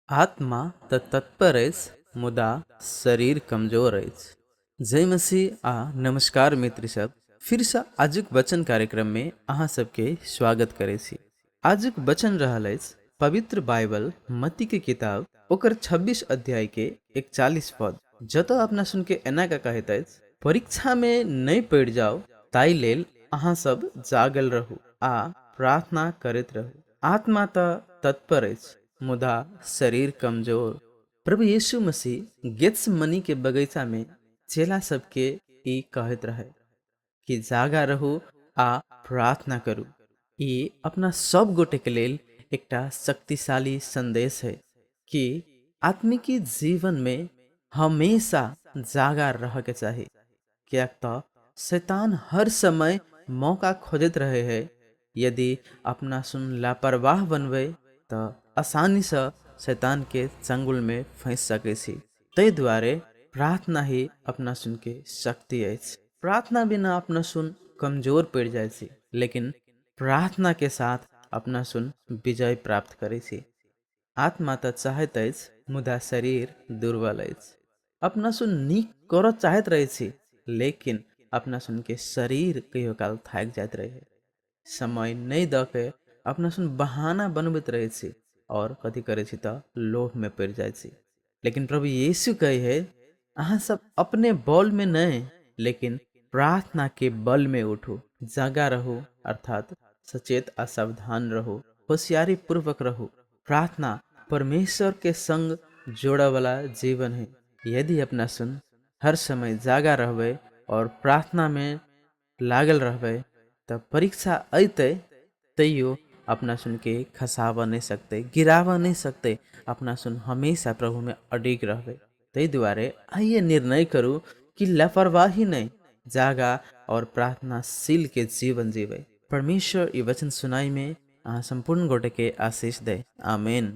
आत्मा तऽ तत्पर अछि मुदा शरीर कमजोर अछि। जय मसीह आ नमस्कार मित्र सब, फिरसँ आजुक वचन कार्यक्रम में अहाँ सबके स्वागत करै छी। आजुक वचन रहल अछि पवित्र बाइबल मत्ती के किताब ओकर 26 अध्याय के 41 पद, जतऽ अपना सुन के एना कऽ कहैत अछि, परीक्षा में नहि पड़ि जाउ ताहि लेल अहाँ सब जागल रहू आ प्रार्थना करैत रहू। आत्मा तऽ तत्पर अछि मुदा शरीर कमजोर। प्रभु यीशु मसीह गेत्समनी के बगीचा में चेला सबके ई कहैत रहे कि जागा रहू आ प्रार्थना करू। ई अपना सब गोटे के लेल एकटा शक्तिशाली संदेश है कि आत्मिकी जीवन में हमेशा जागा रह के चाही, किएक तऽ शैतान हर समय मौका खोजैत रहे है। यदि अपना सुन लापरवाह बनबै तऽ आसानीसँ शैतानके चंगुलमे फँसि सकै छी। ताहि दुआरे प्रार्थना ही अपना सुनके शक्ति अछि। प्रार्थना बिना अपना सुन कमजोर पड़ि जाइ छी, लेकिन प्रार्थनाके साथ अपना सुन विजय प्राप्त करै छी। आत्मा तऽ चाहैत अछि मुदा शरीर दुर्बल अछि। अपना सुन नीक करऽ चाहैत रहै छी, लेकिन अपना सुनके शरीर कहियो काल थाकि जाइत रहै। समय नहि दऽ के अपना सुन बहाना बनबैत रहै छी और कथी करै छी तऽ लोभमे पड़ि जाइ छी। लेकिन प्रभु यीशु कहै है, अहाँ सब अपने बलमे नहि लेकिन प्रार्थना के बल में उठू, जागा रहू, अर्थात सचेत आ सावधान रहू, होशियारी पूर्वक रहू। प्रार्थना परमेश्वर के संग जोड़ऽ वाला जीवन है। यदि अपना सुन हर समय जागा रहबै और प्रार्थना में लागल रहबै तऽ परीक्षा अयतै तैयो अपना सुनके खसाबऽ नहि सकतै, गिराबऽ नहि सकतै। अपना सुन हमेशा प्रभुमे अडिग रहबै। ताहि दुआरे आइए निर्णय करू कि लापरवाही नहि, जागा और प्रार्थनाशील के जीवन जीबै। परमेश्वर ई वचन सुनाइमे अहाँ सम्पूर्ण गोटेके आशीष दे। आमीन।